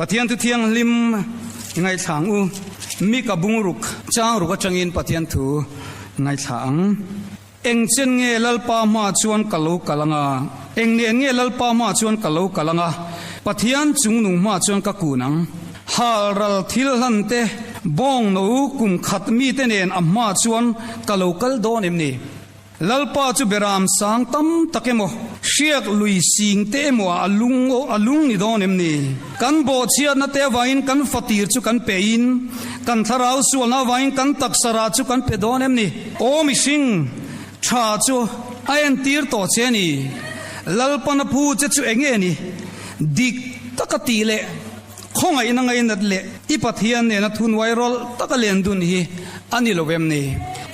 Pathian thu thianghlim i ngaithla ang u. Mika bungruk chang ruk atangin Pathian thu ngaithla ang. Eng chen nge Lalpa hmaah chuan ka lo kal anga? Eng nen nge Lalpa hmaah chuan ka lo kal anga? Pathian chungnung hmaah chuan ka kun ang. Hal ral thil hlan te, bawng no kum khat mite nen a hmaah chuan ka lo kal dawn em ni? Lalpa chu beram sang tam tak emaw, hriak lui sing te emaw ah a lung a lung ni dawn em ni? Kan bawhchhiatna te avangin kan fatir chu kan pe in, kan thlarau sualna avangin kan taksa rah chu kan pe dawn em ni? Aw mihring, tha chu a entir tawh che a ni. Lalpana phu che chu eng nge ni? Dik taka tih leh khawngaihna ngainat leh i Pathian nena thunuai rawlh taka len dun hi a ni lo em ni?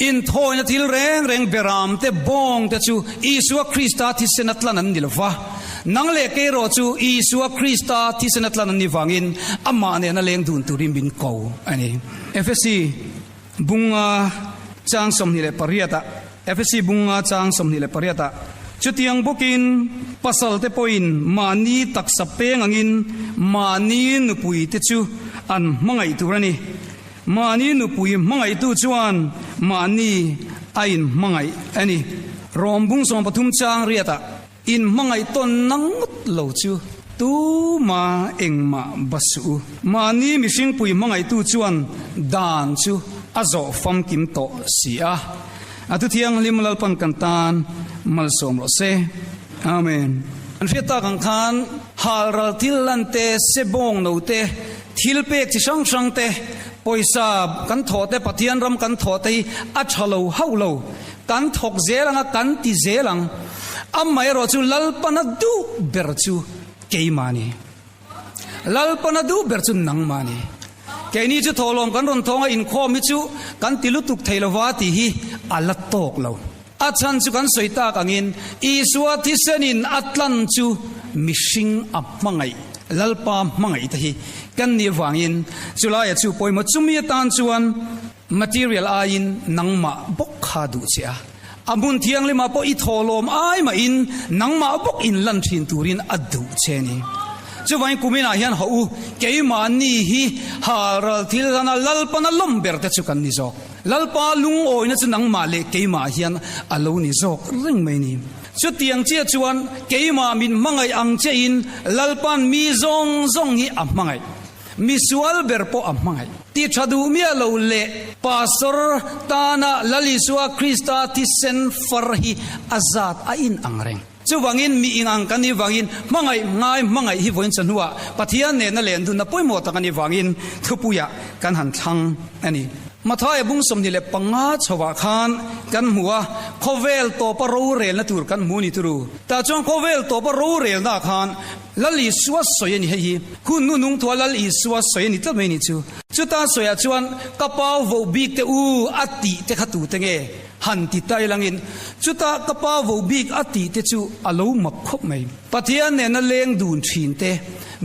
Inthawina thil reng reng beram te bawng te chu Isua Krista thisen a tlan an ni lo va. Nang leh kei erawh chu Isua Krista thisen a tlan an ni vangin amah nena leng dun turin min ko a ni. Efesi. Bunga chang 28 ah, Efesi bunga chang 28 ah, Chutiang bawkin pasal te pawhin mahni taksa peng angin mahni nupui te chu an hmangaih tur a ni. Mahni nupui hmangaihtu chuan mahni a inhmangaih a ni. Rom bung 13 chang riat ah, Inhmangaih tawn na ngawt lo chu tuma engmah ba suh u. Mahni mihringpui hmangaihtu chuan dan chu a zawh famkim tawh si a. A thu thianghlim Lalpan kan tan malsawm rawh se. Amen. An hriat tak ang khan halral thil lan te, sebawng no te, thil pek chi hrang hrang te, pawisa kan thawh te, Pathian ram kan thawh te hi a tha lo hauh lo. Kan thawk zel ang a, kan ti zel ang. Amaherawh chu Lalpana duh ber chu keimah ni. Lalpana duh ber chu nangmah ni. Keini chu thawhlawm kan rawn thawng a, inkhawm hi chu kan ti lutuk thei lova tih hi a la tawk lo. A chhan chu kan sawi tak angin Isua thisenin a tlan chu mihring a hmangaih, Lalpa hmangaih te hi kan nih avangin chulaia chu pawimawh chumi atan chuan Material aiin nangmah bawk kha duh che a, a hmun thianghlimah pawh i thawhlawm ai mahin nangmah bawk in lan thin turin a duh che a ni. Chuvangin kuminah hian hawh u, keimahni hi halral thil hlana Lalpana lawm ber te chu kan ni zawk. Lalpa lungawina chu nangmah leh keimah hian a lo ni zawk reng mai ni. Chutiang chiah chuan keimah min hmangaih ang chein Lalpan mi zawng zawng hi a hmangaih. Misual ber pawh a hmangaih. Ti tha duh miah lo leh Pastor tana Lal Isua Krista thisen far hi a zat a in ang reng. Chuvangin mi ing ang kan nih vangin hmangaih ngai hmangaih hi vawiin chawhnuah Pathian nena len dunna pawimawh tak a nih vangin thupuiah kan han thlang a ni. Mathaia bung 25 chhovah khan kan hmu a, khawvel tawpa rorelna tur kan hmu ni turu. Tah chuan khawvel tawpa rorelnaah khan Lal Isua sawi a ni hei hi. Hun nu nung thua Lal Isua sawi a ni tlat mai ni chu. Chuta sawiah chuan ka pau vo bik te u a tih te kha tute nge han ti tai langin chuta ka pa vo bik a tih te chu a lo mak khawp mai. Pathian nena leng dun thin te,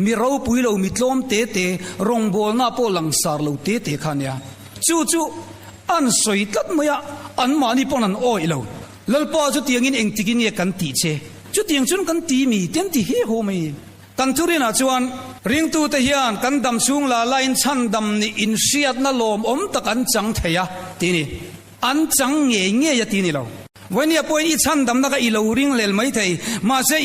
mi ropui lo mi tlawm te te, rawngbawlna pawh langsar lo te te kha nia. Chu chu an sawi tlat mai a, anmahni pawn an awih lo. Lalpa chu tiangin engtikin nge kan tih che? Chutiang chuan kan ti mi te an ti he haw mai. Kan thurinah chuan ringtute hian kan dam chhung la lain chhandam nih inhriatna lawmawm tak an chang thei a ti ni. An chang ngei ngei a ti ni lo. Vawnia pawhin i chhandamna kha i lo ringlel mai thei, mahse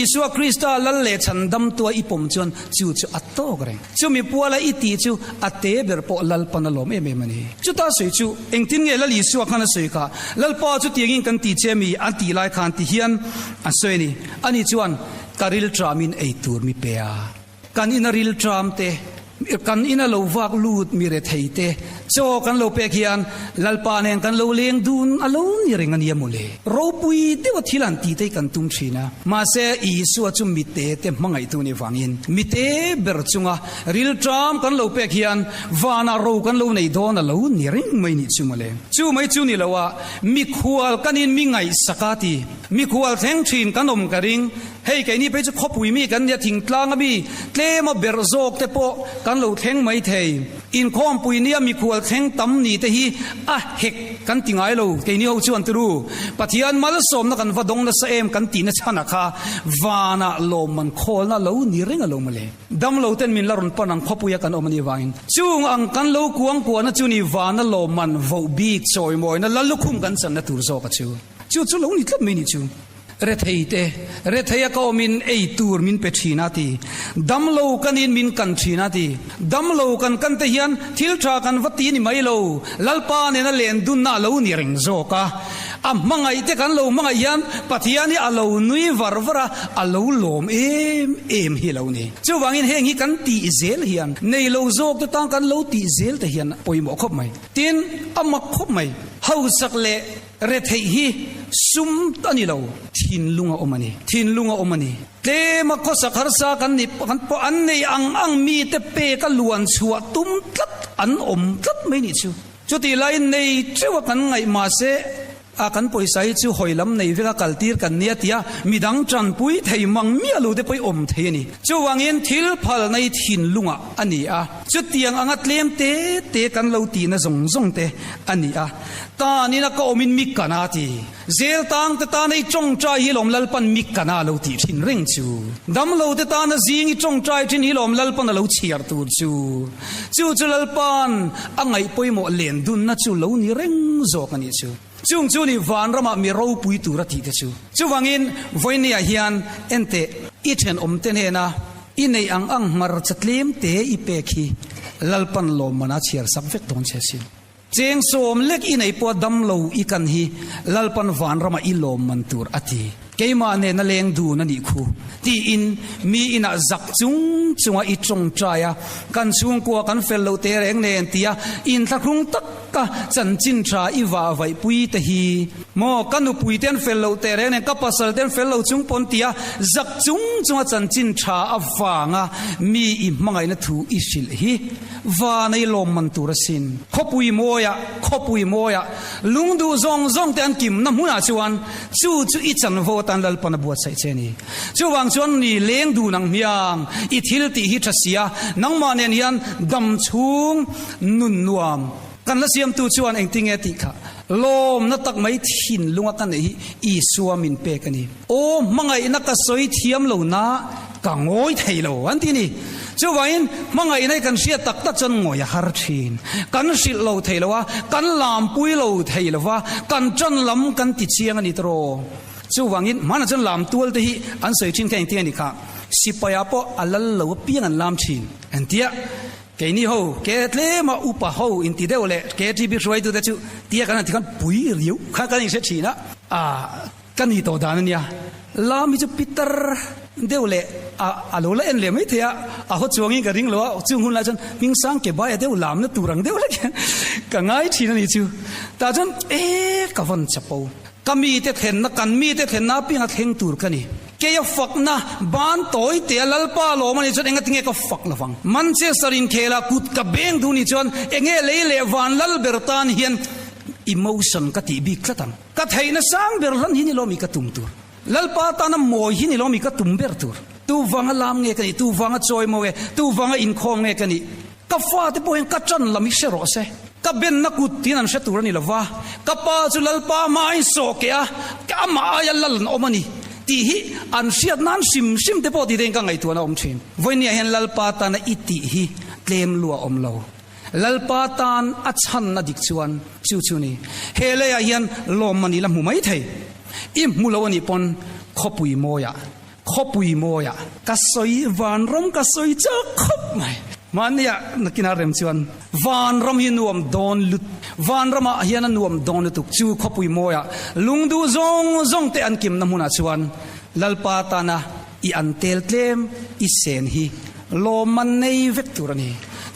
Isua Krista lal leh chhandamtua i pawm chuan chu chu a tawk reng. Chumi puala i tih chu a te ber pawh Lalpan a lawm em em a ni. Chuta sawi chu engtin nge Lal Isua khan a sawi kha? Lalpa chu tiangin kan ti che mi an tih lai khan ti hian a sawi a ni. Ani chuan ka rilṭamin ei tur mi pe a. Kan ina rilṭam te, kan ina lo vak lut mi rethei te chaw kan lo pek hian Lalpa nen kan lo leng dun a lo ni reng a nia mawle. Ropui deuha thil an tih te hi kan tum thin a. Mahse, Isua chu mite te hmangaihtu nih vangin mite ber chunga rilṭam kan lo pek hian vanah ro kan lo nei dawn a lo ni reng mai nih chu mawle. Chu mai chu ni lo a, mikhual kan in mi ngaihsak a ti. Mikhual thleng thin kan awm ka ring. Hei keini phei chu khawpui mi kan nia thingtlang a mi tlema berh zawk te pawh kan lo thleng mai thei. Inkhawmpui nia mikhual thleng tam ni te hi a hek kan ti ngai lo, keini ho chuan turu Pathian malsawmna kan va dawng nasa em kan tihna chhanah kha vanah lawmman khawlna lo ni reng a lo mawle. Damlo ten min la rawn pan ang khawpuia kan awm a nih vangin chung ang kan lo kuang kuahna chu ni vana lawmman voh bik chawimawina la lukhum kan channa tur zawk a chu. Chu chu lo ni tlat mai ni chu. Rethei te, rethei a ka awmin ei tur min pe thin a ti. Damlo kanin min kan thin a ti. Damlo kan kan te hian thil tha kan va ti ni mai lo, Lalpa nena len dunna a lo ni reng zawk a. A hmangaih te kan lo hmangaih hian Pathian hi a lo nui var var a, a lo lawm em em hi lo ni. Chuvangin heng hi kan tih zel hian nei lo zawk te tan kan lo tih zel te hian pawimawh khawp mai. Tin, a mak khawp mai. Hausak leh Retheih hi sum a ni lo, thinlung a awm a ni. Thinlung a awm a ni. Tlema khawsak harsa kan nih kan pawh an nei ang ang mite pek a luan chhuah tum tlat an awm tlat mai nih chu. Chutih laiin nei teuh a kan ngaih mahse a kan pawisa hi chu hawi lam nei vek a kal tir kan nia tia midang tanpui thei mang miah lo te pawh i awm thei a ni. Chuvangin thil phalna hi thinlungah a ni a, chutiang anga tlem te te kan lo tihna zawng zawng te a ni a. Tanin a ka awmin mi kana ti. Zel tang te tana i tawngtai hi lawm Lalpan mi kana lo tih thin reng chu. Damlo te tana zing i tawngtai thin hi lawm Lalpan a lo chhiar tur chu. Chu chu Lalpan a ngaih pawimawh len dunna chu lo ni reng zawk a nih chu. Chung chu ni vanramah mi ropui tur a tih te chu. Chuvangin vawinia hian enteh i thenawm te hnena i neih ang ang hmarcha tlem te i pek hi Lalpan lawmman a chhiar sak vek dawn che sin. Cheng sawm lek i nei pawh dam lo i kan hi Lalpan vanramah i lawmman tur a ti. Keimah nena leng dun a nih khu tiin mi inah zak chung chunga i tawngtai a, kan chhungkua kan fel loh te reng nen tia inthlahrung taka chanchin tha i vah vaihpui te hi maw ka nupui te an fel loh te reng nen ka pasal te an fel lo chung pawn tia zak chung chunga chanchin tha avanga mi i hmangaihna thu i hrilh hi Van ei lawmman tur asin. Khawpui mawiah, khawpui mawiah, lungduh zawng zawng te an kimna hmunah chuan chu chu i chanvo atan Lalpan a buatsaih che a ni. Chuvang chuan ni leng dun ang hmiang, i thil tih hi tha sia, nangmah nen hian dam chhung nun nuam kan la siamtu chuan engtinge tih kha lawmna tak mai thinlunga ka neih hi Isua min pek a ni. Aw hmangaihna ka sawi thiam lo na ka ngawi thei lo an ti ni. Chuvangin hmangaihna hi kan hriat tak tak chuan ngawi a har thin. Kan hrilh lo thei lo a, kan lampui lo thei lo va, kan tan lam kan ti chiang a ni tawh. Chuvangin hmanah chuan lam tual te hi an sawi thin kha engtin a ni kha, sipai ah pawh a lal lo apiang an lam thin an tia. Keini ho ke tlema upa ho inti deuh leh KTP hruaitute chu tia kan han ti khan pui riau kha kan inhre thin a. Ah. Ka ni tawh dan a nia. Lam hi chu pitar deuh leh a a lo la en leh mai thei a, a haw chuangin ka ring lo a, chung hun lai chuan hming sang ke baia deuh lamna tur ang deuh hlek hian ka ngai thin a ni chu. Tah chuan e ka vawn chapo. Ka mite thlenna, kan mite thlenna apianga thleng tur ka ni. Kei a fakna ban tawi te a Lalpa lawm a nih chuan engatinge ka fak lovang. Manchester inkhela kut ka beng duh nih chuan enge lei leh van lal ber tan hian emotion ka tih bik tlat ang. Ka theihna sang ber hlan hi ni lo mi ka tum tur. Lalpa tana mawi hi ni lo mi ka tum ber tur. Tu vanga lam nge ka nih, tu vanga chawi maw nge, tu vanga inkhawm nge ka nih. Ka fate pawh hian ka ṭan lam hi hre rawh se. Ka benna kut tiin an hre tur a ni lo va. Ka pa chu Lalpa hmain sawh keh a, amah aia lal an awm a ni tih hi an hriat nan hrim hrim te pawh tih te in ka ngaihtuahna a awm ṭhin. Vawinia hian Lalpa tana i tih hi tlem lua a awm lo. Lalpa tan a chhanna dik chuan chu chu ni. He leiah hian lawmman i la hmu mai thei. I hmu lo a nih pawn khawpui mawiah, khawpui mawiah ka sawi vanram ka sawi chak khawp mai. Mahniah nakinah rem chuan vanram hi nuam dawn lut, vanramah hian a nuam dawn lutuk chu khawpui mawiah lungduh zawng zawng te an kimna hmunah chuan Lalpa tana I an tel tlem i sen hi lawmman nei vek tur a ni.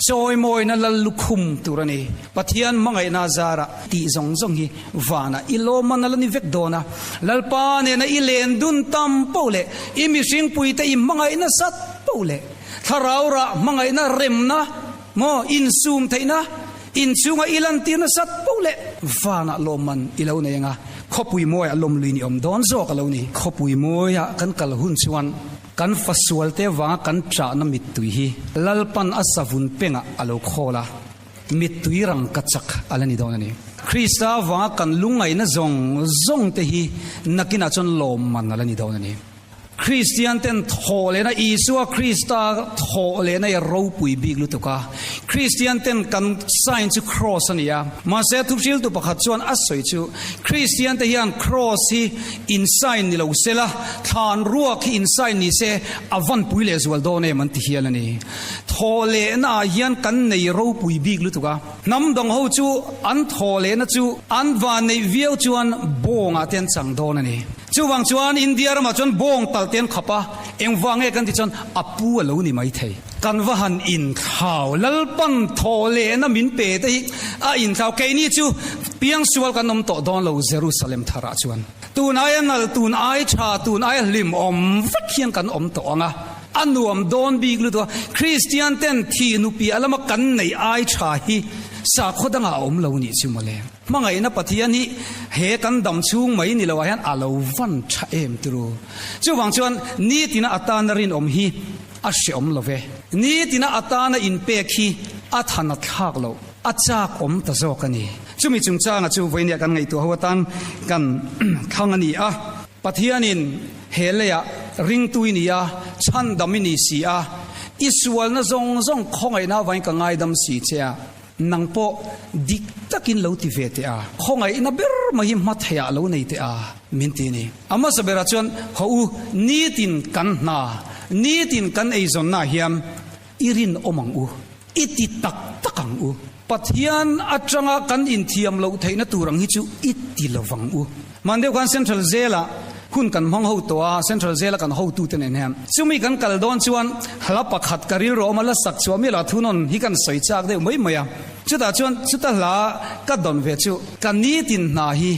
Chawimawina lal lukhum tur a ni. Pathian hmangaihna zarah tih zawng zawng hi vanah i lawmman a la ni vek dawn a. Lalpa nena i len dun tam poh leh i mihringpuite i hmangaih nasat poh leh thlarau rah hmangaihna remna maw insum theihna Inchhunga i lantir nasat poh leh vanah lawmman i lo nei ang a, khawpui mawiah lawmlui ni awm dawn zawk a lo ni. Khawpui mawiah kan kal hun chuan kan fasualte vanga kan ṭahna mittui hi Lalpan a savun pengah a lo khawl a. Mittui rangkachak a la ni dawn a ni. Krista vanga kan lungngaihna zawng zawng te hi nakinah chuan lawmman a la ni dawn a ni. Kristian ten thawh lehna Isua Krista thawh lehna i ropui bik lutuk a. Kristian ten kan sign chu cross a ni a. Mahse thuhriltu pakhat chuan a sawi chu Kristian te hian cross hi in sign ni lo sela, thlan ruak hi in sign ni se a van pui leh zual dawn em an ti hial a ni. Thawh lehna ah hian kan nei ropui bik lutuk a. Hnam dang ho chu an thawh lehna chu an van neih viau chuan bawngah te an chang dawn a ni. Chuvang chuan India ramah chuan bawng tal te an khap a, engvang nge kan tih chuan a pu a lo ni mai thei. Kan va han inthlau, Lalpan thawh lehna min pe te hi a inthlau. Keini chu piangsual kan awm tawh dawn lo Jerusalem tharah chuan. Tun aia nal, tun ai tha, tun aia hlimawm vek hian kan awm tawh ang a, a nuam dawn bik lutuk a. Kristian ten thih nupi a lama kan neih ai tha hi sakhaw dangah a awm lo nih chu mawle. Hmangaihna Pathian hi he kan dam chhung mai ni loah hian a lo van tha em turu. Chuvang chuan nitina atana rinawm hi a hreawm lo ve. Nitina atana inpek hi a than a thlak loh, a chak awm ta zawk a ni. Chumi chungchanga chu vawinia kan ngaihtuah ho atan kan thlang a ni a. Pathianin he leiah ringtu i ni a, chhandam i ni si a, i sualna zawng zawng khawngaihna avangin ka ngaidam si che a. Nang pawh dik takin lo ti ve teh a, khawngaihna ber mai hi hma theiah lo nei teh a, min ti a ni. A hmasa berah chuan, Haw u, nitin kan hna, nitin kan eizawnnaah hian i rinawm ang u, i ti tak tak ang u. Pathian atanga kan inthiam loh theihna tur ang hi chu i ti lo vang u. Hman deuh khan Central Jail-ah hun kan hmang ho tawh a, Central Jail-a kan hotute nen hian. Chumi kan kal dawn chuan hla pakhat ka rilru a awm a, la sak chhuah miah lo a thunawn hi kan sawi chak deuh mai mai a. Chutah chuan chuta hla ka dawn ve chu, Ka nitin hna hi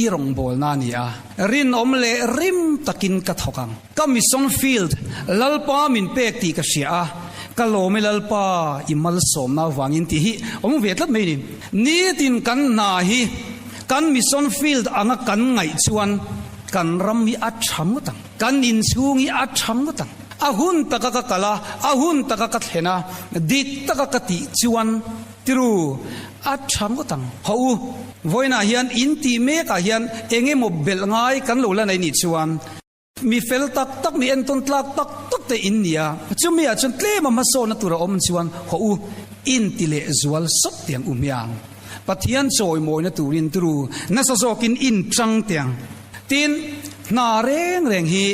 i rawngbawlna a ni a, rinawm leh rim takin ka thawk ang. Ka mission field Lalpa min pek tih ka hria a, ka lawm e Lalpa i malsawmna avangin tih hi awm ve tlat mai a ni. Nitin kan hna hi Kan mission field anga kan ngaih chuan kan ram hi a tha ngawt ang, kan inchhung hi a tha ngawt ang. A hun taka ka kal a, a hun taka ka thlen a, dik taka ka tih chuan tiru a tha ngawt ang. Haw u, vawiinah hian in tih mekah hian eng emaw belh ngai kan lo la nei nih chuan, Mi fel tak tak, mi entawn tlak tak tak te in ni a, chumi ah chuan tlem a hmasawnna tur a awm chuan haw u, in ti leh zual sawt tiang u hmiang. Pathian chawimawina turin turu nasa zawkin in chang tiang. Tin, hna reng reng hi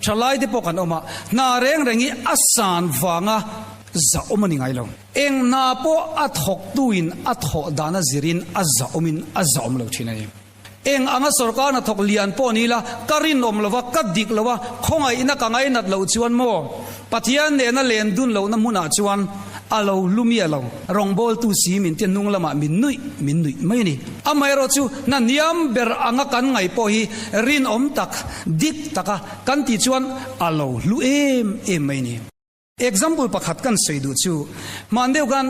thalai te pawh kan awm a, hna reng reng hi a san vanga zahawm a ni ngai lo. Eng hna pawh a thawktuin a thawh dan a zirin a zahawmin a zahawm lo thin a ni. Eng anga sorkar hnathawk lian pawh ni ila, ka rinawm lo va, ka dik lo va, khawngaihna ka ngainat loh chuan maw? Pathian nena len dun lohna hmunah chuan a lo hlu miah lo. Rawngbawltu si min tia hnung lamah min nuih, min nuih mai a ni. Amaherawh chu hna hniam ber anga kan ngaih pawh hi rinawm tak, dik taka kan tih chuan a lo hlu em em mai a ni. Example pakhat kan sawi duh chu, hman deuh khan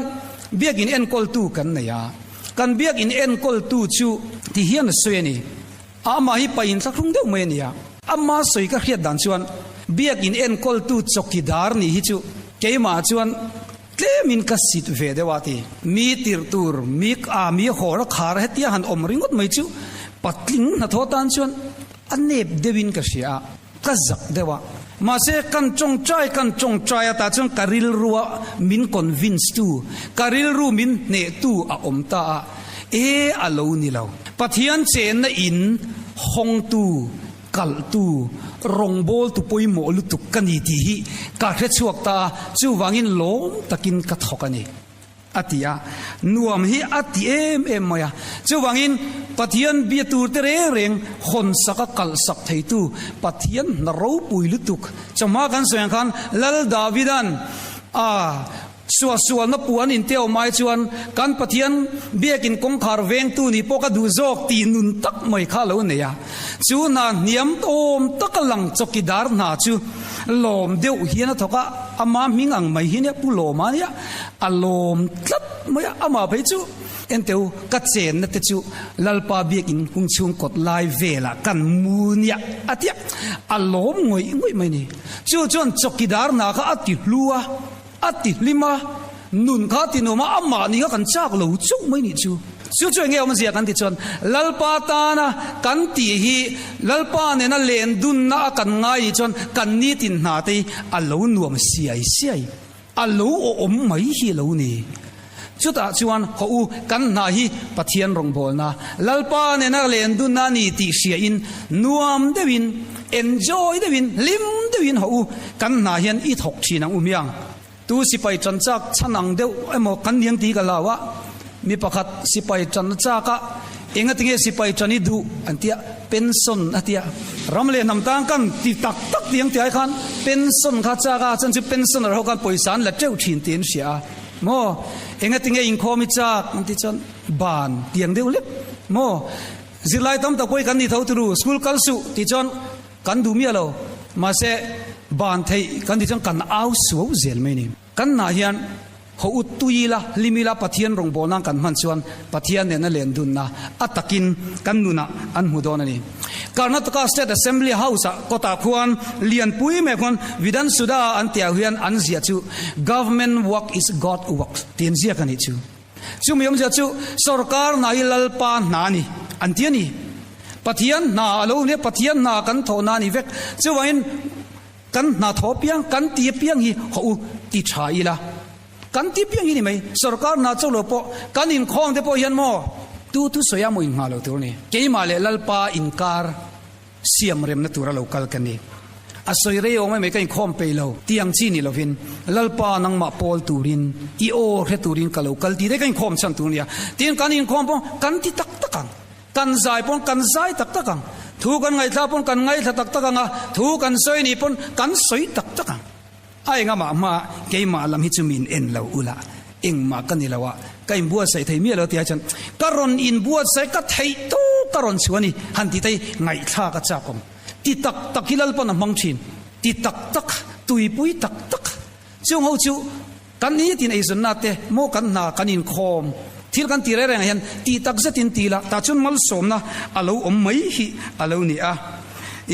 biakin enkawltu kan nei a, kan biakin enkawltu chu ti hian a sawi a ni, amah hi pain thlahrung deuh mai a ni a, ama sawi ka hriat dan chuan biakin enkawltu chawkidar nih hi chu keimah chuan tlemin ka sit ve deuh a ti. Mi tirh tur, mi a mi haw a khar hetia han awm ringawt mai chu patling hnathawh tan chuan a nep deuhin ka hria a. Ka zak deuh a, mahse kan tawngtai kan tawngtai a tah chuan ka rilrua min convince tu, ka rilru min hneh tu a awm ta a, e a lo ni lo. Pathian chenna in hawngtu, kalhtu, rawngbawltu pawimawh lutuk ka ni tih hi ka hrechhuak ta a, chuvangin lawm takin ka thawk a ni. A ti a, nuam hi a ti em em mai a. Chuvangin Pathian bia tur te reng reng hawn sak a kalh sak theitu Pathian hna ropui lutuk. Chawhma kan sawi ang khan Lal Davidan a suahsualna puan in te awm ai chuan kan Pathian biakin kawngkhar vengtu nih pawh ka duh zawk tih nun tak mai kha a lo nei a. Chu hna hniam awm taka lang chawkidar hna chu lawm deuh hian a thawk a, ama hming ang mai hi nia Pu Lawma nia. A lawm tlat mai a, amah phei chu enteu ka chenna te chu Lalpa biakin hung chhung kawt lai velah kan mu nia a tia, a lawm ngawih ngawih mai ni. Chu chuan chawkidar hna kha a ti hlu a, a ti hlim a. Nun kha ti nuam a, amah ni kha kan chak lo chauh mai nih chu. Chu chu enge awmzia kan ti chuan Lalpa tana kan tih hi Lalpa nena len dunna a kan ngai nih chuan kan nitin hna te hi a lo nuam siai siai, a lo awm mai hi a lo ni. Chutah chuan haw u kan hna hi Pathian rawngbawlna, Lalpa nena len dunna a ni tih hriain nuam deuhin, enjoy deuhin, hlim deuhin haw u kan hna hian i thawk thin ang u miang. Tu sipai ṭan chak chhan ang deuh emaw kan niang tih ka lau a, mi pakhat sipai ṭan a chak a, engatinge sipai ṭan i duh an tia, pension a tia, ram leh hnam tang kan ti tak tak tiang ti ai khan pension kha chak a, chuan chu pensioner ho khan pawisa an la teuh thin tih an hria a, maw engatinge inkhawm i chak an tih chuan ban tiang deuh lek maw zirlai tam tak pawh hi kan ni tho turu school kal suh tih chuan Kan duh miah lo, mahse ban theih kan tih chuan kan au suau zel mai ni. Kan hnah hian haw ut tui ila, hlim ila Pathian rawngbawlna nan kan hman chuan Pathian nena len dunna a takin kan nunah an hmu dawn a ni. Karnataka State Assembly House ah kawtah khuan lianpui mai khuan Vidhan Sudha an tih ah hian an ziah chu Government work is God work tih an ziak a nih chu. Chumi awmzia chu sorkar hna hi Lalpa hna a ni an ti a ni. Pathian hna a lo nia, Pathian hna kan thawh na a ni vek. Chuvangin kan hna thawh apiang, kan ti apiang hi haw u ti tha ila. Kan ti apiang hi ni mai. Sorkar hna chauh lo pawh kan inkhawm te pawh hian maw tu thu sawi a maw inngah lo tur a ni. Keimah leh Lalpa inkar Siam remna tura lo kal ka ni. A sawi rei awm em mai ka inkhawm peih lo tih ang chi ni lovin Lalpa nangmah pawl turin i aw hre turin ka lo kal tih daih ka inkhawm chhan tur nia. Tin kan inkhawm pawh kan ti tak tak ang. Kan zai pawn kan zai tak tak ang. Thu kan ngaihthla pawn kan ngaihthla tak tak ang a, thu kan sawi nih pawn kan sawi tak tak ang. A engamah hma keimah lam hi chu min en lo ula, engmah ka ni lo a, ka inbuatsaih thei miah lo tih ai chuan ka rawn inbuatsaih ka theih tawk ka rawn chhuah a ni han tih te hi ngaihthlak a chak awm. Ti tak tak hi Lalpan a hmang thin, ti tak tak, tuipui tak tak. Chung ho chu kan nitin eizawnna te maw kan hna kan inkhawm thil kan ti reng rengah hian ti tak zetin ti la tah chuan malsawmna a lo awm mai hi a lo ni a.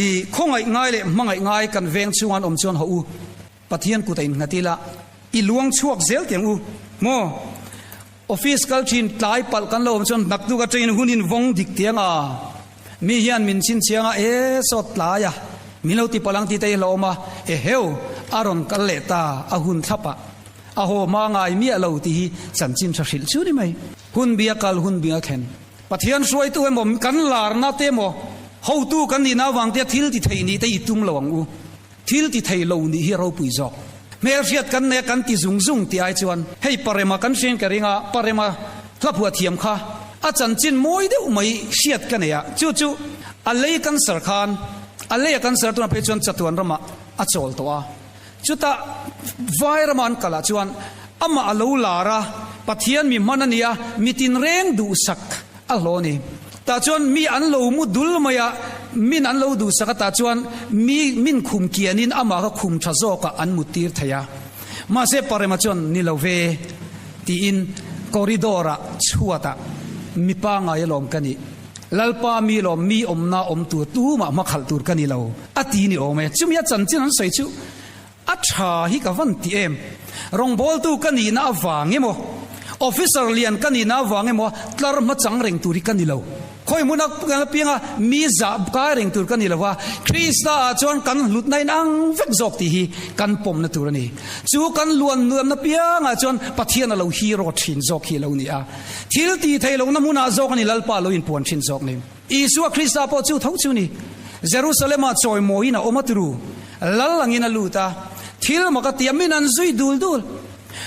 I khawngaih ngai leh hmangaih ngai kan veng chhunga an awm chuan haw u, Pathian kut a innghat ila, i luang chhuak zel teh ang u maw? Office kal thin tlai palh kan lo awm chuan naktuk atangin hun in vawng dik teh ang a, mi hian min chhinchhiang a, e sawt tlai a, min lo ti palh ang tih te hi hlauhawm a, eheu a rawn kal leh ta a hun thlap ah a haw hma ngai miah lo tih hi chanchin tha hrilh chu ni mai. Hun bia kal hun bia thlen. Pathian hruaitu emaw, kan larna te emaw, hotu kan nihna avang te thil ti thei nih te i tum lo ang u. Thil ti thei lo nih hi a ropui zawk. Hmelhriat kan nei a kan ti zung zung tih ai chuan hei Parema kan hriain ka ring a, Parema hlaphuah thiam kha a chanchin mawi deuh mai hriat ka nei a, chu chu a lei cancer khan a lei a cancer tunah phei chuan chatuan ramah a chawl tawh a. Chutah vai rama an kalah chuan amah a lo lar a, Pathian mi hman a ni a, mi tinreng duhsak a hlawh a ni. Tah chuan mi an lo mu dul mai a, min an lo duhsak a, tah chuan mi min khum kianin amah kha khum tha zawkah an muttir thei a. Mahse Parema chuan ni lo ve tiin corridor-ah chhuatah mipa ngai alawm ka nih. Lalpa mi lawm mi awmna awm tur tumah hmakhalh tur ka ni lo a ti ni awm e. Chumi a chanchin an sawi chu a tha hi ka van ti em. Rawngbawltu ka nihna avang emaw, officer lian ka nihna avang emaw tlar hmachang reng tur hi ka ni lo. Khawi hmun a pianga mi zah kai reng tur ka ni lo va, Krista ah chuan kan hlutna in ang vek zawk tih hi kan pawmna tur a ni. Chu kan luan nuamna piangah chuan Pathian a lo hero thin zawk hi a lo ni a. Thil tih theih lohna hmunah zawk a ni Lalpa lo inpuan thin zawk ni. Isua Krista pawh chu tho chu ni. Jerusalem-ah chawimawiin a awm a turu. Lal angin a lut a. Thil mak a tia min an zui dul dul.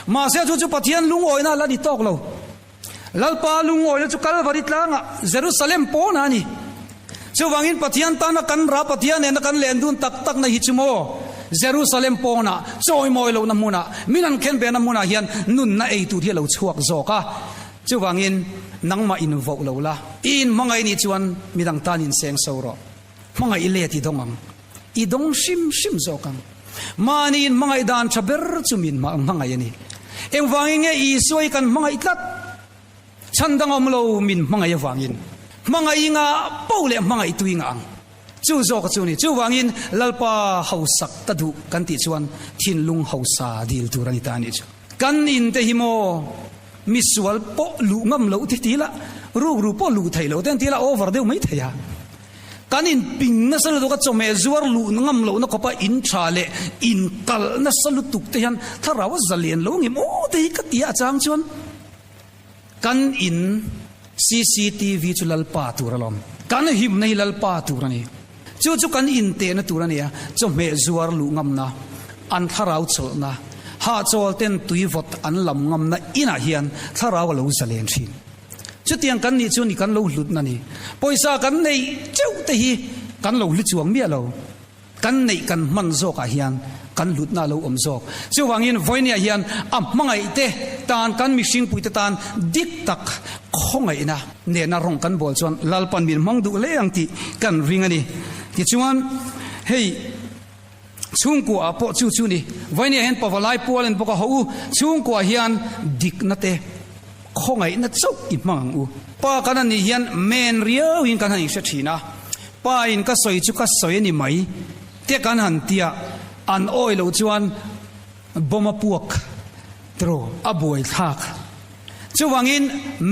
Mahse chu chu Pathian lungawina la ni tawk lo. Lalpa lungawina chu Kalvari tlangah Jerusalem pawnah a ni. Chuvangin Pathian tana kan ra Pathian nena kan len dun tak takna hi chu maw Jerusalem pawnah chawimawi lohna hmunah min an khen vena hmunah hian nunna ei tur hi a lo chhuak zawk a. Chuvangin nangmah in voh lo la, i in hmangaih nih chuan midang tan in seng so rawh. Hmangaih i let i dawng ang. I dawng hrim hrim zawk ang. Mahni in hmangaih dan tha ber chu min hmangaih a ni. Engvangin nge Isua hi kan hmangaih tlat? Chhan dang awm lo min hmangaih avangin hmangaih inga po leh hmangaih tu inga ang. Chu zawk chu ni. Chuvangin Lalpa hausak ka duh kan tih chuan thinlung hausa dil tur a ni ta a nih chu. Kan in te hi maw misual pawh luh ngam loh te ti la, rukru pawh luh theih loh te an ti la over deuh mai thei a. Kan in ping nasa lutuk a chawhmeh zuar luh ngam lohna khawpa in tha leh in kalh nasa lutuk te hian thlarau a zalian lo ngem aw te hi ka ti a chang chuan kan in cctv chu Lalpa tur alawm. Kan himna hi Lalpa tur a ni. Chu chu kan intehna tur a ni a, chawhmeh zuar luh ngamna, an thlarau chawlhna, hahchawl ten tui vawt an lam ngamna inah hian thlarau a lo zalen thin. Chutiang kan nih chu ni kan lo hlutna ni. Pawisa kan neih teuh te hi kan lo hlu chuang miah lo. Kan neih kan hman zawkah hian kan hlutna a lo awm zawk. Chuvangin vawinia hian a hmangaih te tan kan mihringpui te tan dik tak khawngaihna nena rawng kan bawl chuan Lalpan min hmang duh hle ang tih kan ring a ni. Tichuan hei chhungkua ah pawh chu chu ni. Vawinia hian pavalai pual en bawk a ho u. Chhungkua hian dikna te khawngaihna chauh i hmang ang u. Pa kan anih hian men riau in kan han inhre thin a. Pa in ka sawi chu ka sawi a ni mai te kan han tia an awi loh chuan bomb a puak tiraw a buai thlak. Chuvangin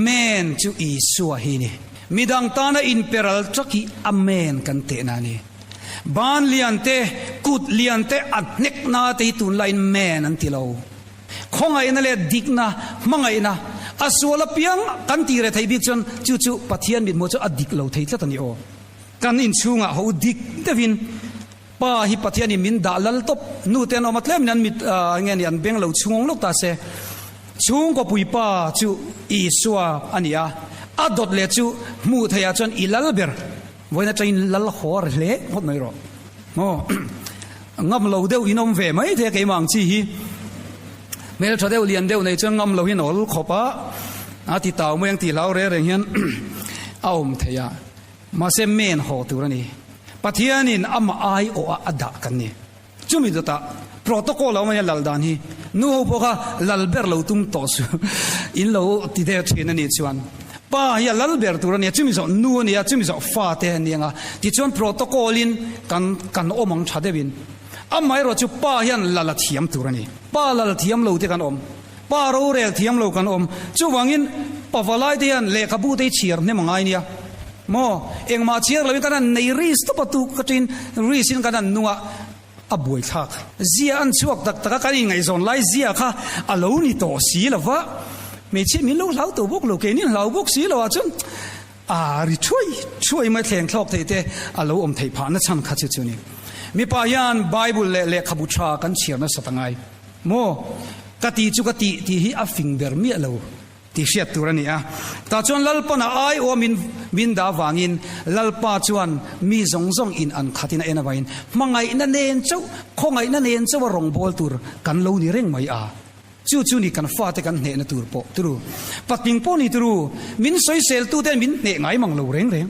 men chu Isua hi ni. Midang tana inperal tak hi a men kan tehna a ni. Ban lian te, kut lian te a hnek na te hi tunlaiin men an ti lo. Khawngaihna leh dikna, hmangaihna a sual apiang kan tih reh theih bik chuan chu chu Pathian mithmuh chu a dik lo thei tlat a ni aw. Kan inchhungah ho dik deuhin Pa hi Pathianin min dah lal tawp, nu te an awm a tlemin an mit nge ni an beng lo chhungawng lawk ta se. Chhungkaw puipa chu Isua a ni a, a dawt leh chu hmuh theihah chuan i lal ber. Vawiin atangin lal haw a ri hle ngawt mai rawh. Maw? Ngam lo deuh in awm ve mai thei a keimah ang chi hi. Hmeltha deuh lian deuh nei chuan ngam lo hian awl khawp a, a ti tau mai ang tih hlau reng reng hian a awm thei a. Mahse men haw tur a ni. Pathianin amah ai awh a a dah kan ni. Chumi dawtah protocol a awm a nia lal dan hi. Nu ho pawh kha lal ber lo tum tawh su in lo ti der thin a nih chuan pa hi a lal ber tur a nia, chumi zawh nu a nia, chumi zawh fa te a ni ang a. Tichuan protocol in kan kan awm ang tha deuhin. Amaherawh chu pa hian lal a thiam tur a ni. Pa lal thiam lo te kan awm. Pa rorel thiam lo kan awm. Chuvangin pavalai te hian lehkhabu te hi chhiar hnem a ngai nia. Maw? Engmah chhiar loin kan han nei ris tawp a tuk ka ṭin ris in kan han nung a, a buaithlak. Zia an chhuak tak tak a, kan inngaihzawn lai zia kha a lo ni tawh si lo va. Hmeichhia min lo hlau tawh bawk lo, keini an hlau bawk si lo ah chuan a ri thuai thuai mai thleng thlawk thei te a lo awm theih phah na chhan kha chu chu ni. Mipa hian Bible leh lehkhabu ṭha kan chhiar nasa ta ngai. Maw? Ka ti chu ka tih tih hi a fing ber miah lo tih hriat tur a ni a. Tah chuan Lalpan a ai aw min min dah avangin Lalpa chuan mi zawng zawng in an khatin a en avangin hmangaihna nen chauh, khawngaihna nen chauh a rawngbâwl tur kan lo ni reng mai a. Chu chu ni kan fate kan hnehna tur pawh turu. Patling pawh ni turu, min sawiseltuten min hneh ngai mang lo reng reng.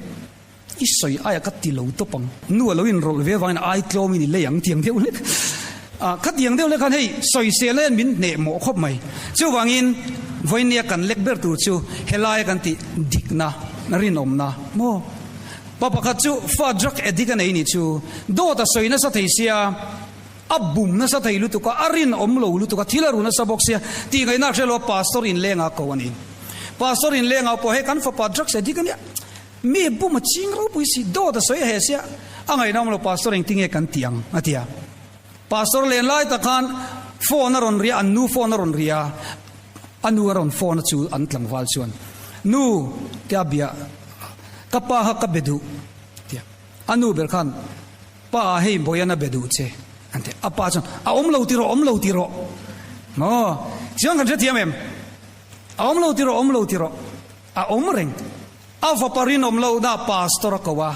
I sawi aia ka ti lo tawp ang. Nu a lo inrawlh ve avangin ai tlawmin i lei ang tiang deuh hlek. Ah, khatiang deuh hlek khan hei sawisel hian min hneh mawh khawp mai. Chuvangin vawinia kan lek ber tur chu helaia kan tih dikna, rinawmna maw? Pa pakhat chu fa drug addict a nei nih chu dawt a sawi nasa thei sia, a bum nasa thei lutuk a, a rinawm lo lutuk a, thil a ru nasa bawk sia tih ngaihna a hre lo a, pastor inlengah ko a ni. Pastor inlengah pawh hei kan fapa drugs addict a nia. Mi bum a ching ropui si, dawt a sawi a he sia, a ngaihnawm lo Pastor engtinge kan ti ang a ti a. Pastor len lai tak khan phone a rawn ria, an nu phone a rawn ria, a nu a rawn phone a chu an tlangval chuan nu tia bia ka pa kha ka be duh tia a nu ber khan pa hei Boyan a be duh che an ti a pa chuan a awm lo tiraw awm lo tiraw maw chuan kan hrethiam em a awm lo tiraw awm lo tiraw A awm reng. A vapa rinawm lohna pastor a ko a,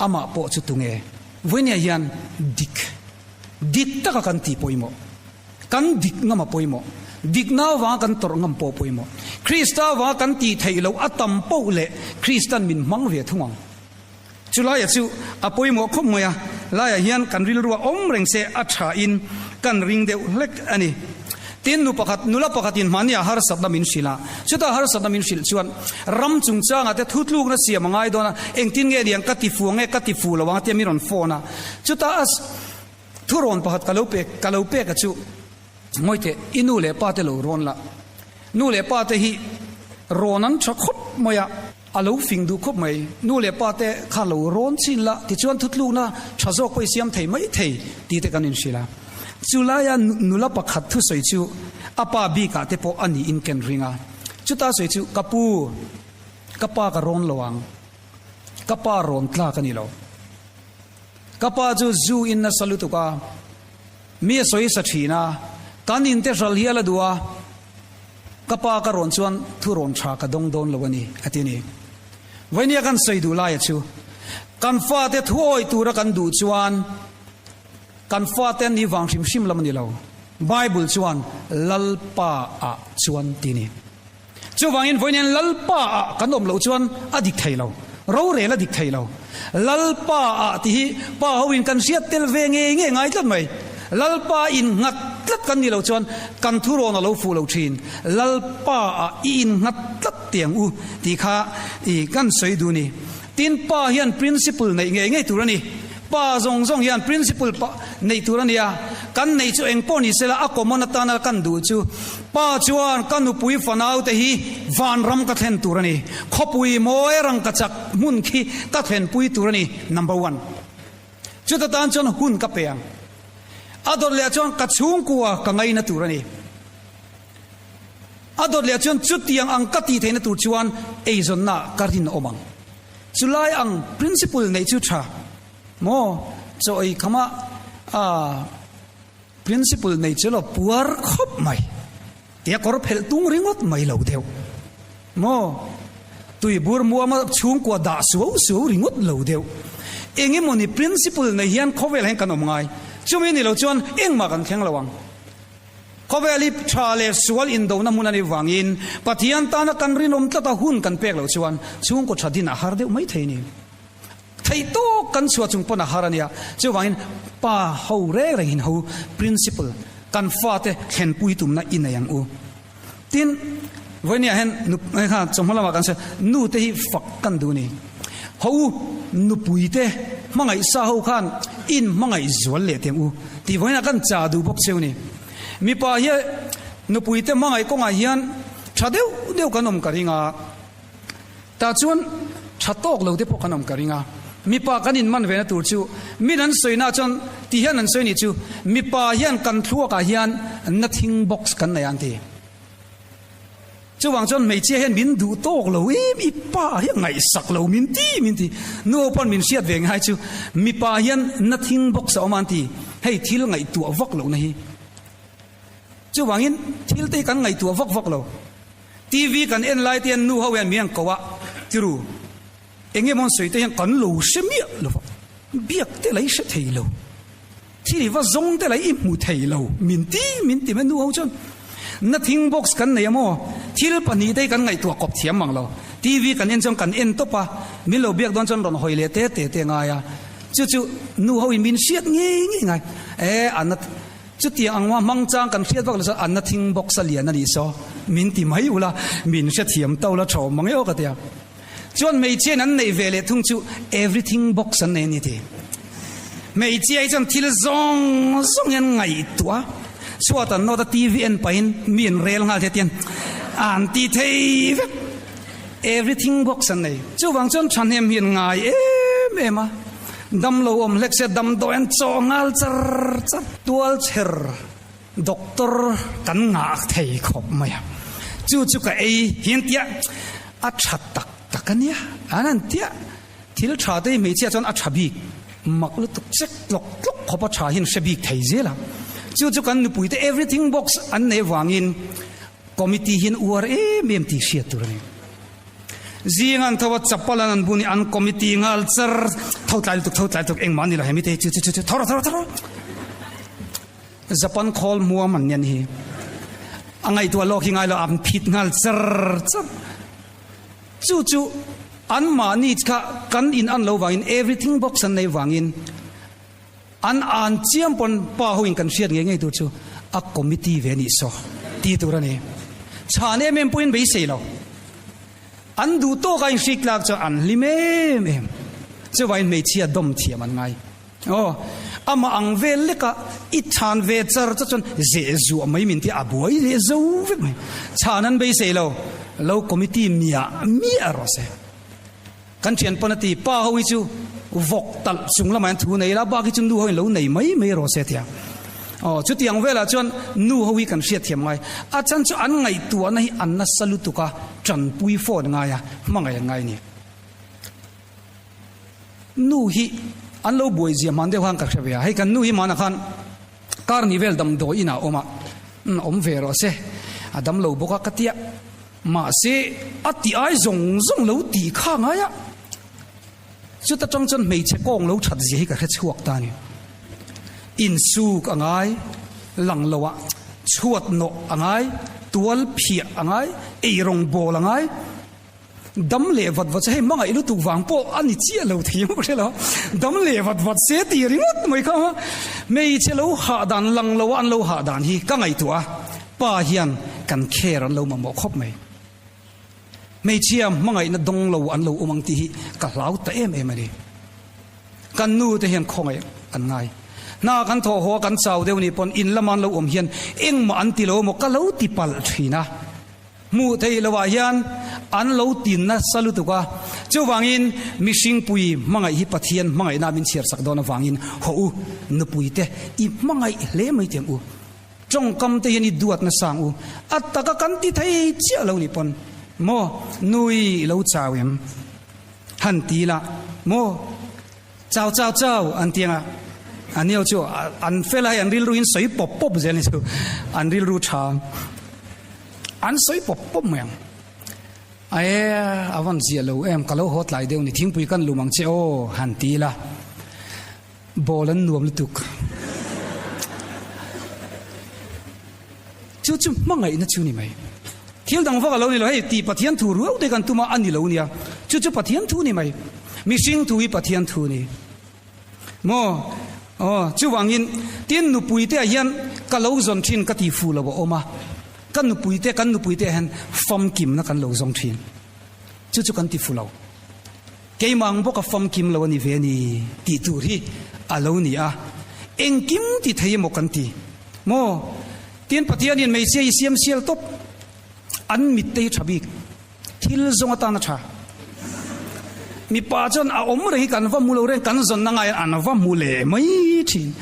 amah pawh chu tunge? Vawinia hian dik, dik taka kan tih pawimawh. Kan dik ngam a pawimawh. Dikna avanga kan tawrh ngam pawh a pawimawh. Krista avanga kan tih theih loh a tam poh leh Kristan min hmang ve thung ang. Chulaia chu a pawimawh khawp mai a, laiah hian kan rilru a awm reng se a thain kan ring deuh hlek a ni. Tin, nu pakhat, nula pakhatin hmahniah harsatna min hrilh a, chuta harsatna min hrilh chuan ram chungchangah te thutlukna siam a ngai dawn a, engtin nge niang ka ti fu ang nge ka ti fu lo ang tia min rawn phone a, chuta a thurawn pakhat ka lo pek, ka lo pek a chu. Ngawi teh, i nu leh pa te lo rawn la. Nu leh pa te hi rawn an tha khawp mai a, a lo fing duh khawp mai. Nu leh pa te kha lo rawn chin la, tichuan thutlukna tha zawk pawh i siam thei mai thei tih te kan inhrilh a. Chulaia nula pakhat thusawi chu a pa bikah te pawh a niin ken ring a. Chuta sawi chu, Ka pu, ka pa ka rawn lo ang. Ka pa rawn tlak a ni lo. Ka pa chu zu in nasa lutuk a, mi a sawi sa thin a, kan in te hral hial a duh a, ka pa ka rawn chuan thu rawn tha ka dawng dawn lo a ni, a ti a ni. Vainia kan sawi duh laia chu, kan fate thu awih tura kan duh chuan kan fate an nih vang hrim hrim lam a ni lo. Bible chuan Lalpa ah chuan ti a ni. Chuvangin vawiin Lalpa ah kan awm loh chuan a dik thei lo, rorel a dik thei lo. Lalpa ah tih hi pa ho in kan hriat tel ve ngei ngei ngai tlat mai. Lalpa in nghat tlat kan nih loh chuan kan thurawn a lo fuh lo thin. Lalpa ah i in nghat tlat tiang u tih kha i kan sawi duh ni. Tin pa hian principle neih ngei ngei tur a ni. Pa zawng zawng hian principle pa neih tur a nia, kan neih chu eng pawh ni sela a common atana kan duh chu pa chuan ka nupui fanau te hi vanram ka thlen tur a ni, khawpui mawi rangka chak hmun khi ka thlenpui tur a ni, number one. Chuta tan chuan hun ka pe ang. A dawt leh chuan ka chhungkua ka ngaina tur a ni. A dawt leh chuan chutiang ang ka tih theihna tur chuan eizawnna ka rinawm ang. Chulai ang principle neih chu tha maw? Chaw ei khama a principle nei chu lo puar khawp mai tia kawr phelh tung ringawt mai lo deuh maw? Tui bur muama chhungkua dah suau suau ringawt lo deuh. Engemawni principle nei hian khawvel ah hian kan awm ngai. Chumi ni lo chuan engmah kan thleng lo ang. Khawvel hi tha leh sual indona hmun a nih vangin Pathian tana kan rinawm tlata hun kan pek loh chuan chhungkaw tha din a har deuh mai thei a ni. Theih tawk kan chhuah chung pawn a har a nia. Chuvangin pa ho reng reng in ho principle kan fate thlenpui tumna i nei ang u. Tin, vawinia hian nu kha chawhma lamah kan sawi nu te hi fak kan duh a ni. Ho u, nupui te hmangaih sa ho khan in hmangaih zual leh teh ang u tih vawiinah kan cha duh bawk cheu a ni. Mipa hi nupui te hmangaih kawngah hian tha deuh deuh kan awm ka ring a. Tah chuan tha tawk lo te pawh kan awm ka ring a, mipa kan inman ve na tur chu min an sawi na chuan ti hian an sawi nih chu mipa hian kan thluak ah hian nothing box kan nei an ti. Chuvang chuan hmeichhia hian min duh tawk lo em i pa hi a ngaihsak lo min ti min ti. Nu ho pawn min hriat ve ngai chu mipa hian nothing box a awm an ti, hei thil ngaihtuah vak loh na hi. Chuvangin thil te hi kan ngaihtuah vak vak lo. TV kan en lai te hian nu ho hian mi an ko a, tiru eng emaw an sawi te hian kan lo hre miah lo va, biak te la i hre thei lo, thil i va zawng te la i hmu thei lo, min ti min ti mai nu ho chuan. Nothing box kan nei a maw, thil pahnihte hi kan ngaihtuah kawp thiam mang lo. TV kan en chuan kan en tawp a, min lo biak dawn chuan rawn hawi leh te te te ngai a, chu chu nu ho in min hriat ngei ngei ngai, e a na. Chutiang ang hmang chang kan hriat vak lo chuan anna thing box a lian a nih saw min ti mai ula, min hrethiam to la tha mang emaw ka ti a. Chuan hmeichhiain an neih ve leh thung chu everything box an nei a ni ti. Hmeichhia hi chuan thil zawng zawng hian ngaihtuah a, chhuat an nawt a TV en pahin mi an rel nghal thei tian an ti thei vek. Everything box an nei. Chuvang chuan thahnem hi an ngai em em a. Damlo awm hlek se damdawi an chawh nghal char char. Tualchher doctor kan ngah thei khawp mai a. Chu chu ka ei hian tia a tha tak tak a nia. An han tia thil tha te hi hmeichhia chuan a tha bik mak lutuk chek tlawk tlawk khawp a tha hian hre bik thei zel a. Chu chu kan nupui te everything box an nei vangin Committee hian uar em em tih hriat tur a ni. Zing an tho a, chapal an an bun i an committee nghal char, tho tlai lutuk, tho tlai lutuk, engmah ni lo hemi te hi chu chu chu chu, tho rawh, tho rawh, tho rawh. Japan khawl muam an nian hi. A ngaihtuah lawk hi ngai lo, an phit nghal char char. Chu chu an mahni kha kan in an lo vangin everything box an nei vangin An an chiam pawn pa ho in kan hriat ngei ngei tur chu a committee ve nih saw ti tur a ni. Chhan em em pawhin beisei lo. An duh tawk a inhrik tlak chuan an hlim em em. Chuvain hmeichhia dawm thiam an ngai. Aw, amah ang vel leka i chhan ve char char chuan zeh zuah mai min tia a buai leh zo vek mai. Chhan an beisei lo, lo committee miah miah rawh se. Kan thian pawn a ti, pa ho hi chu vawk talh chung lamah hian thu nei ila, bak hi chu nu ho in lo nei mai mai rawh se tia. Aw, chutiang velah chuan nu ho hi kan hriatthiam ngai. A chan chu an ngaihtuahna hi an nasa lutuk a, tanpui phone ngai a, hmangaih an ngai a ni. Nu hi an lo buai zia hman deuh khan ka hre ve a, hei kan nu hi hmanah khan kar ni vel damdawi inah a awm a, awm ve rawh se, a dam lo bawk a ka tia, mahse a ti ai zawng zawng lo tih kha ngai a, chuta tang chuan hmeichhe kawng lo that zia hi ka hre chhuak ta a ni. Insuk a ngai, lang lo ah chhuat nawh a ngai, tual phiah a ngai, eirawng bawl a ngai, Dam leh vat vat se, hei hmangaih lutuk vang pawh a ni chiah lo thei ang ka hre lo. Dam leh vat vat se tih ringawt mai kha hmeichhe lo hah dan lang lo a an lo hah dan hi ka ngaihtuah a, pa hian kan care an lo mamawh khawp mai. Hmeichhia hmangaihna dawng lo an lo awm ang tih hi ka hlau ta em em a ni. Kan nu te hian khawngaih an ngai. Hna kan thawh haw a kan chau deuh nih pawn in lama an lo awm hian engmah an ti lo maw ka lo ti palh thin a. Hmuh theih lohah hian an lo tin nasa lutuk a, chuvangin mihringpui hmangaih hi Pathian hmangaihna min chhiarsak dawn avangin haw u, nupuite i hmangaih hle mai teh ang u. Tawngkam te hian i duat nasa ang u. A taka kan ti thei chiah lo nih pawn maw nui i lo chau em? Han ti la maw? Chau chau chau an ti ang a, a nio chu an fel a hei an rilru in sawi pawp pawp zel ni chu an rilru tha an sawi pawp pawp mai ang. Ae a van ziah lo em ka lo haw tlai deuh ni thingpui kan lum ang che aw han ti ila ball an nuam lutuk. Chu chu hmangaihna chu ni mai. Thil dang vak a lo ni lo, hei tih Pathian thu ruau te kan tum a, a ni lo nia. Chu chu Pathian thu ni mai. Mihring thu hi Pathian thu ni. Maw? Aw, chuvangin tin nupui te ah hian ka lo zawn thin ka ti fu lo a awm a. Ka nupui te, kan nupui te ah hian famkimna kan lo zawng thin. Chu chu kan ti fu lo. Keimah ang bawk a famkim lo a ni ve a ni tih tur hi a lo ni a, engkim ti thei emaw kan ti maw? Tin Pathianin hmeichhia hi siam sial tawp, an mitte hi tha bik, thil zawng atan a tha. Mipa chuan a awm reng hi kan va hmu lo reng, kan zawnna ngaiah an va hmu leh mai thin.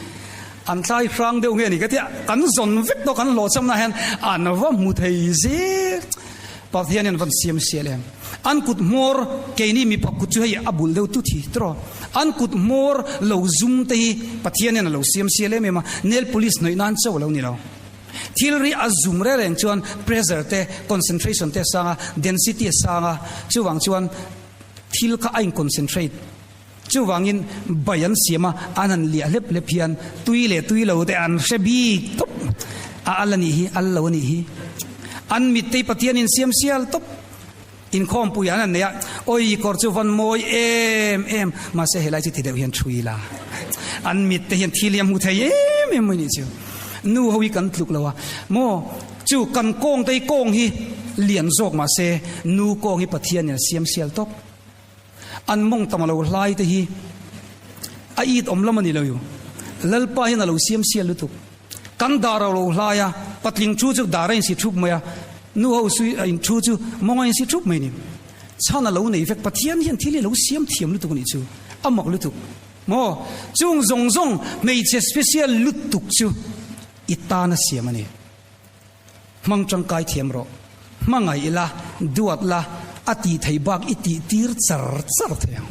An tlai hrang deuh nge ni ka tia, kan zawn vek tawh kan hlawhchhamna hian an va hmu thei zel. Pathianin van siam sial em? An kut hmawr, keini mipa kut chu hei a bul deuh tut hi tiraw? An kut hmawr lo zum te hi Pathianin a lo siam sial em em a, nail polish hnawih nan chauh a lo ni lo. Thil ri a zum reng reng chuan pressure te, concentration te a sang a, density a sang a, chuvang chuan thil kha a in concentrate. Chuvangin bai an siam a, an han liah hlep hlep hian tui leh tui lo te an hre bik tawp. A al a nih hi, al lo a nih hi. An mittei Pathianin siam sial tawp. Inkhawmpui an han nei a, awi kawr chu van mawi em em, mahse helai chu ti deuh hian thui la. An mitte hian thil hi a hmu thei em em mai nih chu. Nu ho hi kan tluk lo a, maw chu kan kawng te hi kawng hi lian zawk mahse nu kawng hi Pathianin a siam sial tawp. An mawng tam a lo hlai te hi a it awm lam a ni lo. Lalpa hian a lo siam sial lutuk. Kan dar a lo hlai a, patling thu chu dar a insi thup mai a, nu ho sui a in thu chu mawng a insi thup mai a ni. Chhan a lo nei vek, Pathian hian thil hi a lo siam thiam lutuk a nih chu, a mak lutuk. Maw? Chung zawng zawng hmeichhe special lutuk chu i tan a siam a ni. Hmang tangkai thiam rawh. Hmangaih la, duat la, a tih theih bak i tih tir char char thei ang.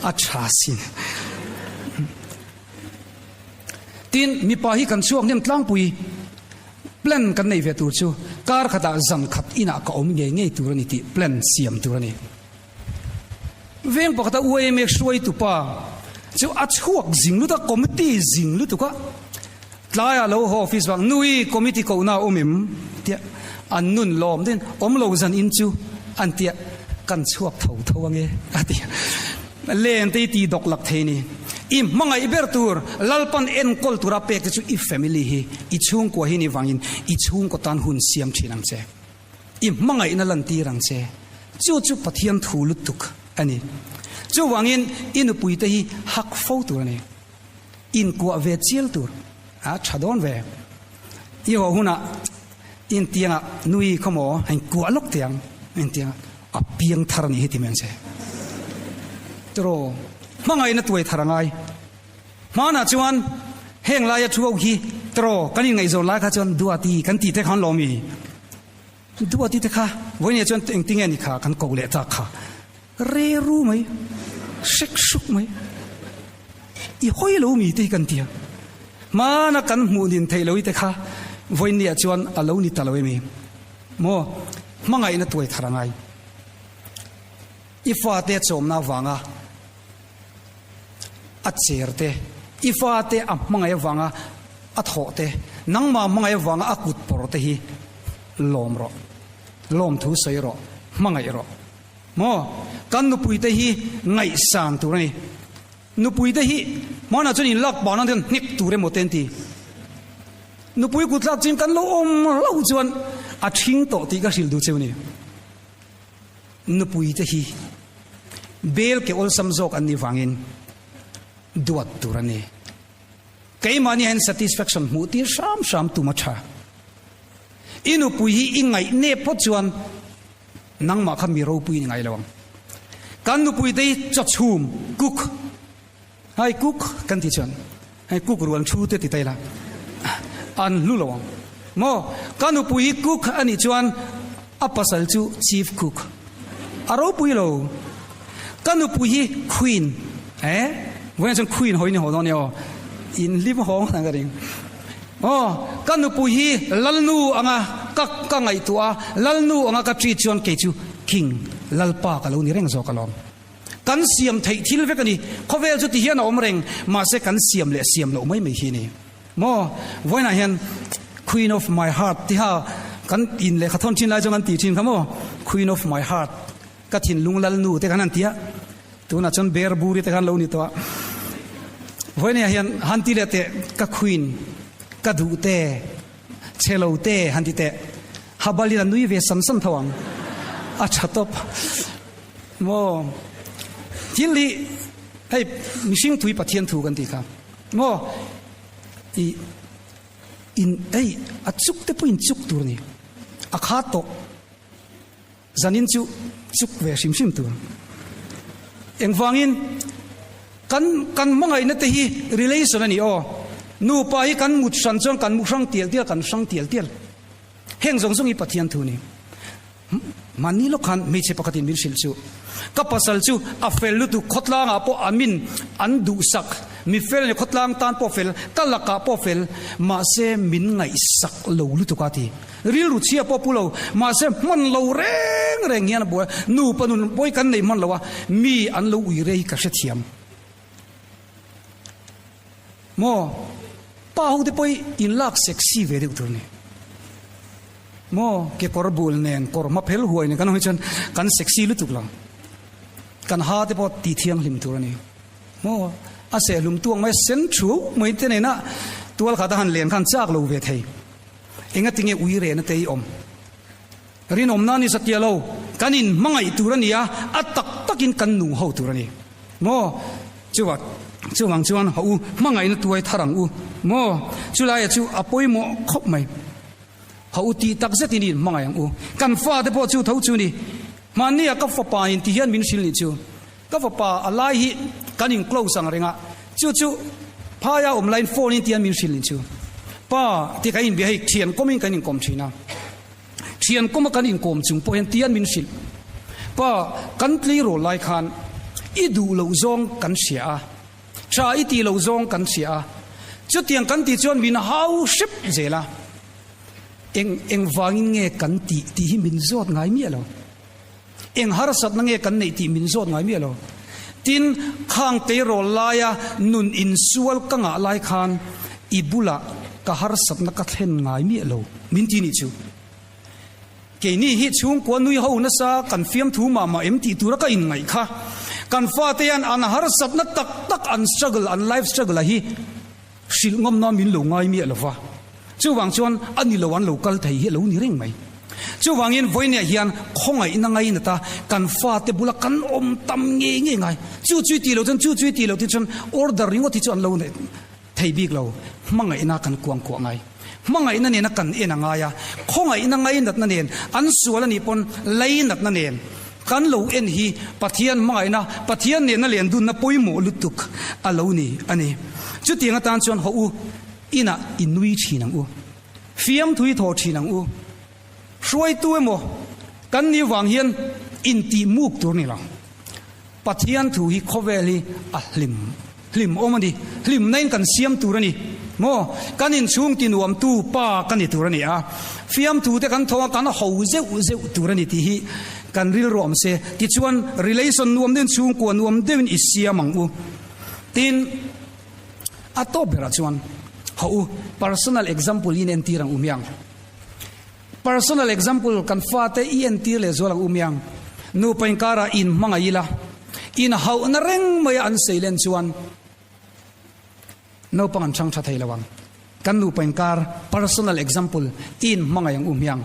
A tha sin. Tin, mipa hi kan chhuak hnem tlangpui. Plan kan nei ve tur chu kar khatah zan khat inah ka awm ngei ngei tur a ni tih plan siam tur a ni. Veng pakhata UAMA hruaitu pa chu a chhuak zing lutuk a, committee zing lutuk a, tlaiah lo haw office vang, Nui, committee kohna a awm em? tia an nun lawm din, awm lo zan in chu an tia, kan chhuak tho tho ange a ti. Len te i ti dawk lak thei ni. I hmangaih ber tur, Lalpan enkawl tura pek te chu i family hi, i chhungkua hi ni vangin i chhungkaw tan hun siam thin ang che. I hmangaihna lantir ang che. Chu chu Pathian thu lutuk a ni. Chuvangin i nupuite hi hak fo tur a ni. Inkuah ve chial tur a tha dawn ve. I haw hunah intiangah nui khaw maw a inkuah lawk teh ang intiangah a piang thar a nih hi ti mai ang che. Tiraw hmangaihna tuai thar a ngai. Hmanah chuan heng laia thu ho hi tiraw kan inngaihzawn lai kha chuan Duati kan tih te khan lawm i. Duati te kha vawinia chuan engtinge ni kha kan koh leh tak kha re ru mai, hrek hruk mai, i hawi lo mi te hi kan ti a. Hmana kan hmuh nin theih lo i te kha vawinia chuan a lo ni ta lo emi? Maw hmangaihna tuai thar a ngai. I fate chawmna avanga a cher te, i fate a hmangaih avanga a thawh te, nangmah hmangaih avanga a kut pawr te hi lawm rawh, lawmthu sawi rawh, hmangaih rawh. Maw? Kan nupuite hi ngaihsan tur a ni. Nupuite hi hmanah chuan inlak pah nan hian hnek tur emaw te an ti. Nupui kutthlak chin kan lo awm hlauh chuan a ṭhing tawh tih ka hrilh duh cheu a ni. Nupuite hi bel ke awlsam zawk an nih vangin duat tur a ni. Keimahni hian satisfaction hmuh tir hram hram tum a tha. I nupui hi i ngaih nep phawt chuan nangmah kha mi ropui ni ngai lo ang. Kan nupuite hi chawchhum, cook, Hai cook kan tih chuan hei cook rual thu te ti ta ila an hlu lo ang maw? Ka nupui hi cook a nih chuan a pasal chu chief cook a ropui lo. Ka nupui hi queen eh vawiin chuan queen hawi ni haw dawn nia aw in hlim hawng ang ka ring. Aw ka nupui hi lalnu anga ka ka ngaihtuah a lalnu anga ka treat chuan kei chu king lalpa ka lo ni reng zawk alawm. Kan siam theih thil vek a ni. Khawvel chu ti hian a awm reng, mahse kan siam leh siam loh mai mai hi a ni. Maw? Vawiinah hian Queen of my heart tiha kan in lehkha thawn thin lai chuan kan ti thin kha maw? Queen of my heart, ka thinlung lalnu te khan an ti a, tunah chuan ber buri te khan lo ni tawh a. Vawiinah hian han ti leh teh, ka queen, ka duh te, Chhe lo te han ti teh. Habalin a nui ve sam sam tho ang. A tha tawp. Maw? Thil hi hei mihring thui Pathian thu kan tih kha. Maw? I in hei a chuk te pawhin chuk tur a ni. A kha tawh. Zanin chu chuk ve hrim hrim tur. Engvangin kan kan hmangaihna te hi relation a ni aw. Nupa hi kan mut hran chuan kan mu hrang tial tial kan hrang tial tial. Heng zawng zawng hi Pathian thu a ni. Mahni lawk khan hmeichhe pakhatin min hrilh chu ka pasal chu a fel lutuk khawtlangah pawh a min an duhsak mi fel a ni khawtlang tan pawh fel ka lakah pawh fel mahse min ngaihsak lo lutuk a ti. Rilru chhia pawh pu lo, mahse hman lo reng reng hian a buai a, nupa nun pawi kan nei hman lo a, mi an lo ui rei ka hrethiam. Maw? Pa ho te pawh hi inlak sexy ve deuh tur a ni. Maw? Kekawr bul nen, kawr hma phel huai nen kan awm hi chuan kan sexy lutuk lo. Kan ha te pawh ti thianghlim tur a ni. Maw? A sehlum tuang mai, sen thu mai te nena tual khat a han len khan chak lo ve thei. Engatinge ui rehna te hi awm? Rinawmna ni satia lo, kan in hmangaih tur a ni a, a tak takin kan nung ho tur a ni. Maw? Chuva, chuvang chuan haw u, hmangaihna tuai thar ang u. Maw? Chulaia chu a pawimawh khawp mai. Haw u tih tak zetin i in hmangaih ang u. Kan fate pawh chu tho chu ni. Hmannia ka fapa in ti hian min hrilh nih chu. Ka fapa a lai hi kan in close ang reng a, chu chu phaia awm laiin phone in tian min hrilh nih chu. Pa ti kan inbia hei thian kawmin kan inkawm thin a, thian kawma kan inkawm chung pawh hian tian min hrilh. Pa kan tleirawl lai khan i duh loh zawng kan hria a, tha i tih loh zawng kan hria a, chutiang kan tih chuan min hau hrep zel a, eng engvangin nge kan tih tih hi min zawt ngai miah lo. Eng harsatna nge kan neih tih min zawt ngai miah lo. Tin, khang teirawl laia nun insual ka ngah lai khan i bulah ka harsatna ka thlen ngai miah lo, min ti nih chu. Keini hi chhungkua nui ho nasa kan fiamthu mah mah em tih tura ka inngaih kha. Kan fate hian an harsatna tak tak an struggle, an life struggle a hi hrilh ngawm na min lo ngai miah lo va. Chuvang chuan a ni lo an lo kal thei hi a lo ni reng mai. Chuvangin vawiinah hian khawngaihna ngainata kan fate bula kan awm tam ngei ngei ngai. Chu chu i tih loh chuan chu chu i tih loh te chuan order ringawt hi chu an lo thei bik lo. Hmangaihna kan kuangkuah ngai. Hmangaihna nena kan en a ngai a, khawngaihna ngainatna nen, an sual a nih pawn leinatna nen kan lo en hi Pathian hmangaihna, Pathian nena len dunna pawimawh lutuk a lo ni a ni. Chutiang atan chuan hawh u, inah i nui thin ang u. Fiamthu i thaw thin ang u. Hruaitu emaw kan nih vang hian intih muk tur ni lo. Pathian thu hi khawvel hi a hlim hlim awm a ni. Hlimna in kan siam tur a ni maw? Kan inchhung ti nuamtu pa ka ni tur a ni a. Fiamthu te kan thaw a, kan ho zeuh zeuh tur a ni tih hi kan rilru awm se. Tichuan relation nuam deuhin chhungkua nuam deuhin i siam ang u. Tin. A tawp berah chuan haw u, personal example i inentir ang u miang. Personal example kan fate i entir leh zual ang u miang. Nupa inkarah in hmangaih ila, in hauhna reng maia an sei len chuan naupang an chhang tha thei lo ang. Kan nupa inkar personal example i in hmangaih ang u miang.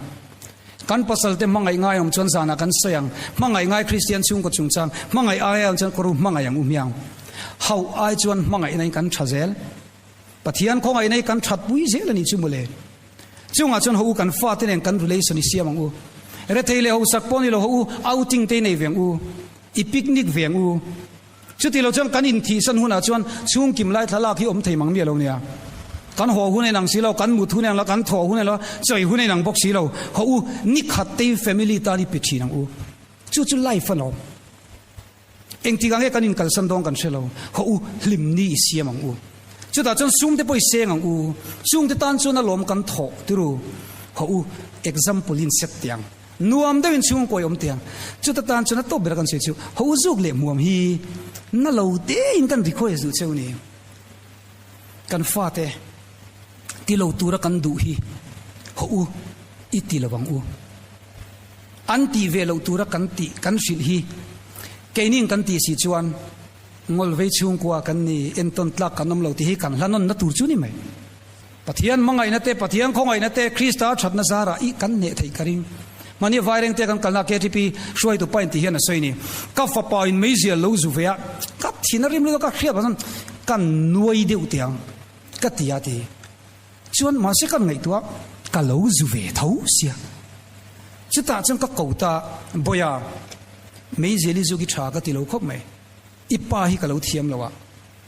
Kan pasal te hmangaih ngai awm chuan zanah kan sawi ang. Hmangaih ngai Kristian chhungkaw chungchang, hmangaih ai awm chuan kawru hmangaih ang u hmiang. Hauh ai chuan hmangaihna in kan tha zel. Pathian khawngaihna hi kan that pui zel a nih chu mawle. Chungah chuan ho u kan fate nen kan relation i siam ang u. Rethei leh hosak pawh ni lo ho u outing te i nei ve ang u. I picnic ve ang u. Chuti lo chuan kan inthihsan hunah chuan chhungkim lai thlalak hi awm thei mang miah lo nia. Kan haw hun a inang si lo, kan mut hun a inang lo, kan thawh hun a inang lo, chawi hun a inang bawk si lo. Haw u, ni khat te family tan i pe thin ang u. Chu chu life a lawm. Engtik ah nge kan inkalsan dawn kan hre lo. Haw u, hlimni i siam ang u. Chutah chuan sum te pawh i seng ang u. Chungte tan chuan a lawm kan thawh tiru. Haw u, example in set teh ang. Nuam deuhin chhungkaw i awm teh ang. Chuta tan chuan a tawp ber kan sawi chu ho zuk leh hmuam hi na lo tein kan request duh cheu ni. Kan fate ti lo tura kan duh hi ho u i ti lo ang u. An tih ve loh tura kan tih kan hrilh hi keinin kan tih si chuan ngawlvei chhungkua kan ni entawn tlak kan awm lo tih hi kan hlanawnna tur chu ni mai. Pathian hmangaihna te, Pathian khawngaihna te, Krista thatna zarah i kan hneh theih ka ring. Mahni vaireng te kan kalna KTP hruaitu pa inti hian a sawi ni. Ka fapa in meizial lo zu ve a, ka thin a rim lutuk a, ka hriat vang chuan kan nuai deuh teh ang ka ti a ti. Chuan mahse kan ngaihtuah ka lo zu ve tho sia. Chutah chuan ka ko ta, Bawia, meizial i zuk i tha ka ti lo khawp mai. I pa hi ka lo thiam lo a,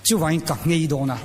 chuvangin ka nghei dawn a.